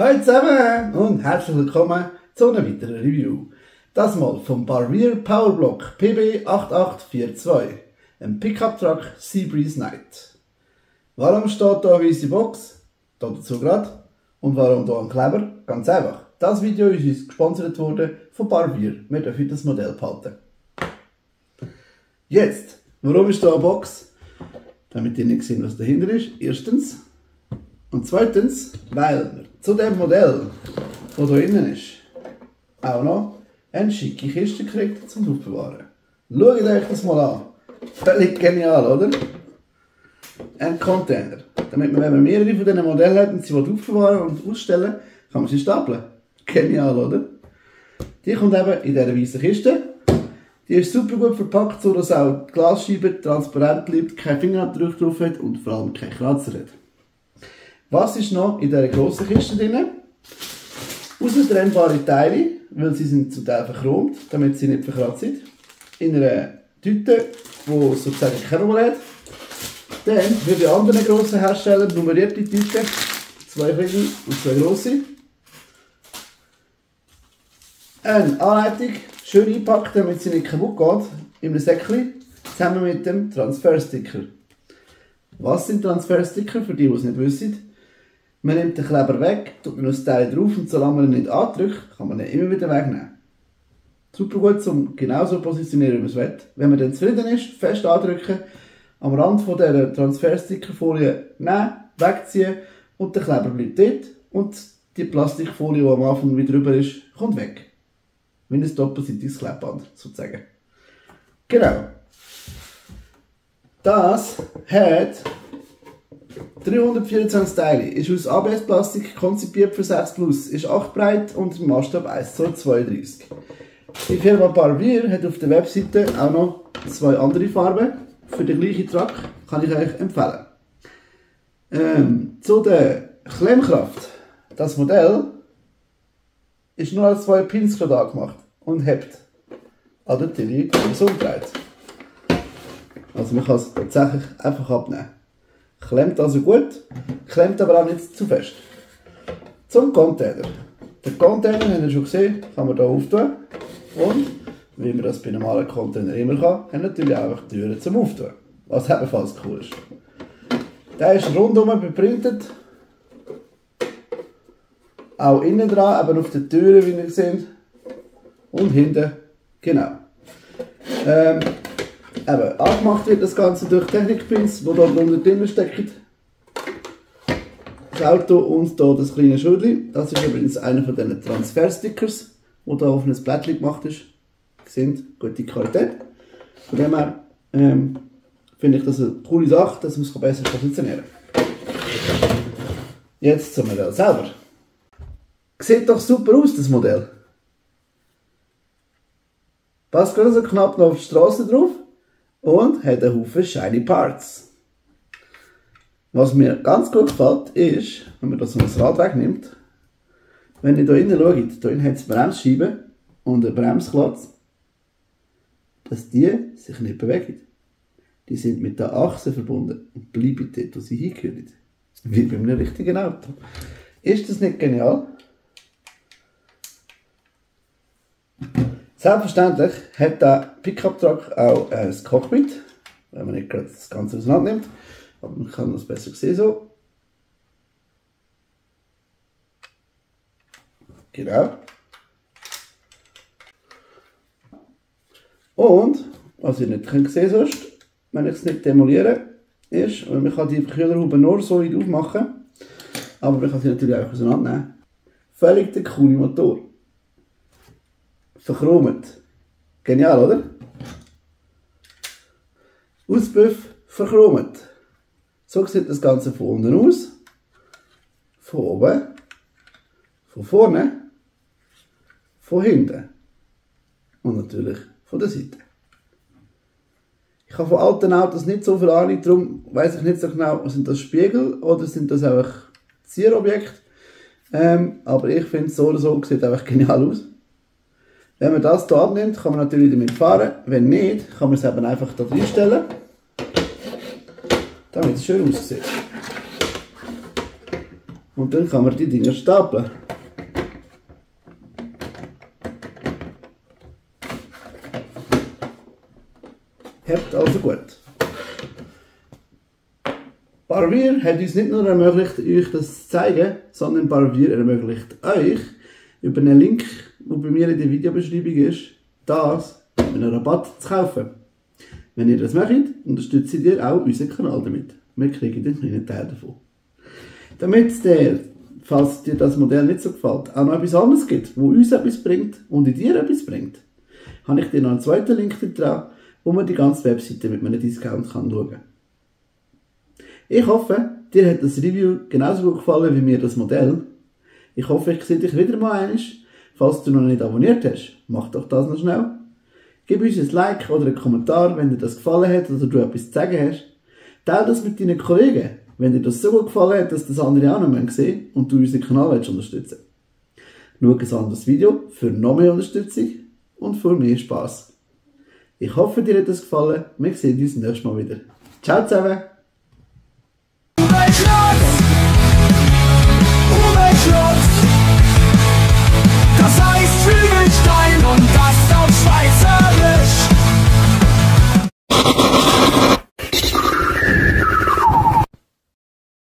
Hallo zusammen und herzlich willkommen zu einer weiteren Review. Das mal vom Barbier Powerblock PB8842, einem Pickup-Truck Seabreeze Night. Warum steht hier eine weiße Box? Dazu gerade. Und warum hier ein Kleber? Ganz einfach. Das Video ist uns gesponsert worden von Barbier. Wir dürfen das Modell behalten. Jetzt, warum ist hier eine Box? Damit ihr nicht seht, was dahinter ist. Erstens. Und zweitens, weil wir zu dem Modell, das hier innen ist, auch noch eine schicke Kiste gekriegt zum Aufbewahren. Schaut euch das mal an. Völlig genial, oder? Ein Container. Damit man, wenn man mehrere von diesen Modellen hat und sie aufbewahren und ausstellen, kann man sie stapeln. Genial, oder? Die kommt eben in dieser weißen Kiste. Die ist super gut verpackt, sodass auch die Glasscheibe transparent bleibt, kein Fingerabdruck drauf hat und vor allem kein Kratzer hat. Was ist noch in dieser grossen Kiste drin? Außentrennbare Teile, weil sie sind zum Teil verchromt, damit sie nicht verkratzt sind. In einer Tüte, die sozusagen keine Rolle hat. Dann, wie bei anderen grossen Herstellern, nummerierte Tüten, 2 kleine und 2 grosse. Eine Anleitung, schön einpackt, damit sie nicht kaputt geht, in einem Säckchen, zusammen mit dem Transfersticker. Was sind Transfersticker, für die es nicht wissen? Man nimmt den Kleber weg, tut man das Teil drauf und solange man ihn nicht andrückt, kann man ihn immer wieder wegnehmen. Super gut, um genauso zu positionieren, wie man es will. Wenn man dann zufrieden ist, fest andrücken, am Rand von dieser Transferstickerfolie nehmen, wegziehen und der Kleber bleibt dort und die Plastikfolie, die am Anfang wieder drüber ist, kommt weg. Wie ein doppelseitiges Klebband, sozusagen. Genau. Das hat 324 Teile, ist aus ABS-Plastik, konzipiert für 6 Plus, ist 8 breit und Maßstab 1:32. Die Firma Barbier hat auf der Webseite auch noch 2 andere Farben für den gleichen Truck, kann ich euch empfehlen. Zu der Klemmkraft. Das Modell ist nur als 2 Pins gerade angemacht und hebt an der Tille ganz umgedreht. Also man kann es tatsächlich einfach abnehmen. Klemmt also gut, klemmt aber auch nicht zu fest. Zum Container. Den Container, habt ihr schon gesehen, kann man hier auftun. Und, wie man das bei normalen Container immer kann, haben natürlich auch die Türen zum Auftun. Was ebenfalls cool ist. Der ist rundum beprintet. Auch innen dran, eben auf den Türen, wie ihr seht. Und hinten, genau. Eben, angemacht wird das Ganze durch Technikpins, die dort unter drin stecken. Das Auto und hier das kleine Schildchen. Das ist übrigens einer von diesen Transferstickers, der hier auf ein Blättchen gemacht ist. Ihr seht, gute Qualität. Von dem her finde ich das eine coole Sache, dass man es besser positionieren kann. Jetzt zum Modell selber. Sieht doch super aus, das Modell. Passt gerade so knapp noch auf die Straße drauf. Und hat einen Haufen shiny Parts. Was mir ganz gut gefällt, ist, wenn man das so ein Rad wegnimmt, wenn ihr hier innen schaut, hier innen hat es Bremsscheiben und einen Bremsklotz, dass die sich nicht bewegen. Die sind mit der Achse verbunden und bleiben dort, wo sie hingehören. Wie bei einem richtigen Auto. Ist das nicht genial? Selbstverständlich hat der Pickup-Truck auch ein Cockpit, wenn man nicht gerade das Ganze auseinander nimmt, aber man kann das besser sehen so. Genau. Und, was ihr nicht könnt sehen sonst, wenn ich es nicht demoliere, ist, und man kann die Kühlerhaube nur so weit aufmachen, aber man kann sie natürlich auch auseinandernehmen. Völlig der coole Motor. Verchromt. Genial, oder? Auspuff verchromt. So sieht das Ganze von unten aus. Von oben. Von vorne. Von hinten. Und natürlich von der Seite. Ich habe von alten Autos nicht so viel Ahnung, darum weiss ich nicht so genau, sind das Spiegel oder sind das einfach Zierobjekte. Aber ich finde es so oder so sieht einfach genial aus. Wenn man das hier abnimmt, kann man natürlich damit fahren. Wenn nicht, kann man es eben einfach hier reinstellen, damit es schön aussieht. Und dann kann man die Dinger stapeln. Habt also gut. Barbier hat uns nicht nur ermöglicht, euch das zu zeigen, sondern Barbier ermöglicht euch, über einen Link, der bei mir in der Videobeschreibung ist, das mit einem Rabatt zu kaufen. Wenn ihr das macht, unterstützt ihr auch unseren Kanal damit. Wir kriegen einen kleinen Teil davon. Damit dir, falls dir das Modell nicht so gefällt, auch noch etwas anderes gibt, wo uns etwas bringt und in dir etwas bringt, habe ich dir noch einen zweiten Link dran, wo man die ganze Webseite mit einem Discount schauen kann. Ich hoffe, dir hat das Review genauso gut gefallen wie mir das Modell. Ich hoffe, ich sehe dich wieder mal einmal. Falls du noch nicht abonniert hast, mach doch das noch schnell. Gib uns ein Like oder einen Kommentar, wenn dir das gefallen hat oder du etwas zu sagen hast. Teile das mit deinen Kollegen, wenn dir das so gut gefallen hat, dass das andere auch noch sehen und du unseren Kanal unterstützen willst. Schau ein anderes Video für noch mehr Unterstützung und für mehr Spass. Ich hoffe, dir hat das gefallen. Wir sehen uns nächstes Mal wieder. Ciao zusammen!